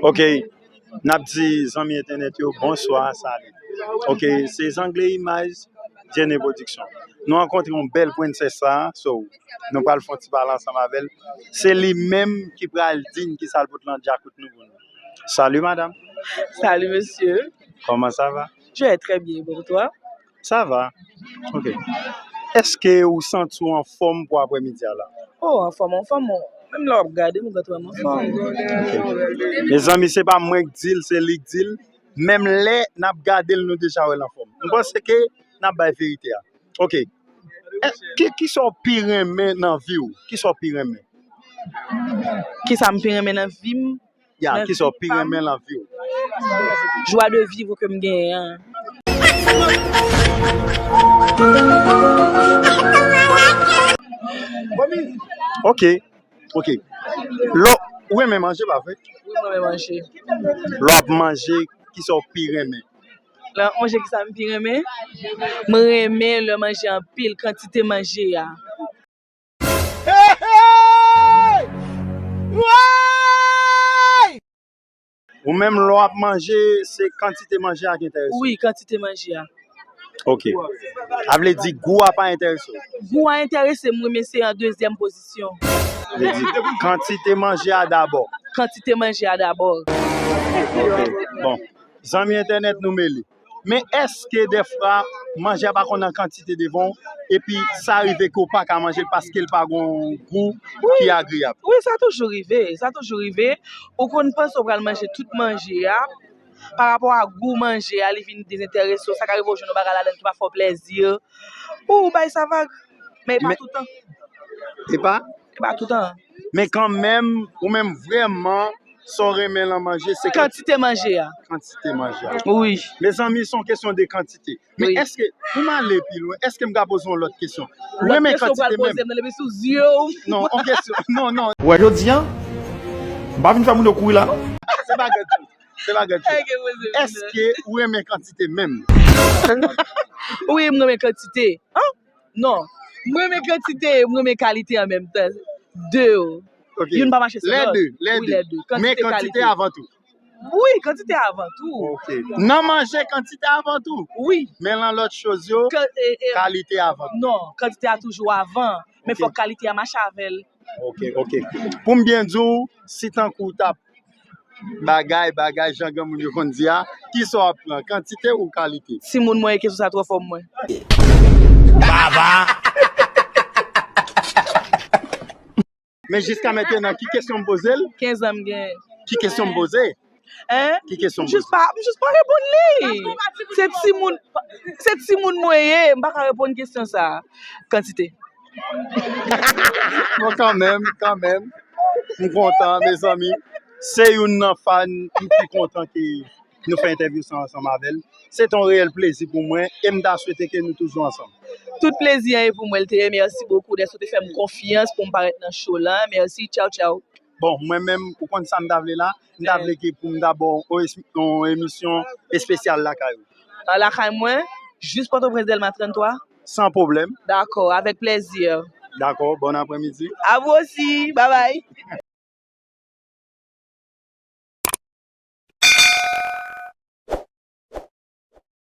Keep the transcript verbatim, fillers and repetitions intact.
Ok, n ap di zanmi entènèt yo bonswa, salut. Ok, se Zangle Imaj, Dieune Production. Nou rankontre yon bèl prensès la, so, nou pral fè yon ti pale ansanm avè l. Se li menm ki pral di n ki sa l pote nan djakout nou pou nou. Salut madame. Salut monsieur. Comment ça va? Je vais très bien, pour toi? Ça va. Ok. Èske ou santi w anfòm pou aprèmidi a la? Oh, anfòm, anfòm. Menm lè w ap gade m, ou gentan wè m anfòm. Ok. Mezanmi, se pa mwen k di l, se li k di l. Menm lè n ap gade l, nou deja wè l anfòm. M panse ke n ap bay verite a. Ok. Ki, ki sa w pi renmen nan vi w? Ki sa w pi renmen? Ki sa m pi renmen nan vi m? Ya, ki sa w pi renmen nan vi w? Jwa de viv ke m genyen an. Ok, ok. Lò, ou renmen manje, pa vre? Wi, mwen renmen manje. Lò ap manje, ki sa w pi renmen? Lè m ap manje, ki sa m pi renmen? Mwen renmen lè manje anpil, kantite manje a. Hey, hey! Woy! Ou menm, lè w ap manje, se kantite manje a ki enterese w? Wi, kantite manje a. Ok. A vle di gou a pa enterese w? Gou a enterese m, wi, men se an dezyèm pozisyon. Vle di kantite manje a dabò. Kantite manje a dabò. Ok. Bon. Zanmi entènèt nou mele. Men èske dèfwa manje a pa konn nan kantite devan w, epi sa rive ke w pa ka manje l paske l pa gen yon gou ki agreyab? Wi, sa toujou rive, sa toujou rive. Ou konn panse w pral manje tout manje a, pa rapò a gou manje a, li vin dezenterese w. Sa ka rive w jwenn yon bagay ladan ki pa fè w plèzi, ou bay sa vag. Men e pa toutan. E pa? E pa toutan. Men kanmenm, ou menm vrèman, sa w renmen nan manje, se kantite manje a. Kantite manje a. Wi. Mezanmi, se yon kesyon de kantite. Men èske, pou m ale pi lwen, èske m ka poze yon lòt kesyon? Ou renmen kantite menm? Lòt kesyon w pral poze m nan, depi sou zye w. Non, yon kesyon. Non, non. Ou wè jodi a, m pa vin fè moun yo kouri la, non. Se pa gèt tou. Se pa gèt tou. Èske ou renmen kantite menm? Wi, m renmen kantite. An? Non. M renmen kantite, m renmen kalite an menm tan. De yo. Ok. Youn pa mache san lòt. Lè de, lè de. Wi, lè de. Men kantite avan tou. Wi, kantite avan tou. Ok. Nan manje, kantite avan tou. Wi. Men nan lòt choz yo, kalite avan tou. Non, kantite a toujou avan. Men fòk kalite a mache avè l. Ok, ok. Pou m byen di w, si tankou w t ap bagay, bagay, jan granmoun yo konn di a, kisa w ap pran, kantite ou kalite? Timoun mwen, kesyon sa twò fò pou mwen. Baba! Men jiska mentenan, ki kesyon m poze l? Kenz an m gen. Ki kesyon m poze? Hein? Ki kesyon m poze? M jis pa, m jis pa reponn li. Se timoun, se timoun mwen ye, m pa ka reponn kesyon sa a. Kantite. Bon, kanmenm, kanmenm. M kontan, mezanmi. Se youn nan fan m pi kontan ke nou fè entèvyou sa ansanm avè l. Se te yon reyèl plezi pou mwen e m ta swete ke nou toujou ansanm. Tout plezi an e pou mwen l te ye. Mèsi bokou dèske w te fè m konfyans pou m parèt nan show la. Mèsi, tchaw, tchaw. Bon, mwen menm, ou konn sa m ta vle la? M ta vle ke pou m ta ba w yon es-, yon emisyon espesyal lakay ou. Ah, lakay mwen, jis Pòtoprens, Dèlma tranntwa? San pwoblèm. Dakò, avèk plèzi. Dakò, bon aprèmidi. A vous aussi, bye bye.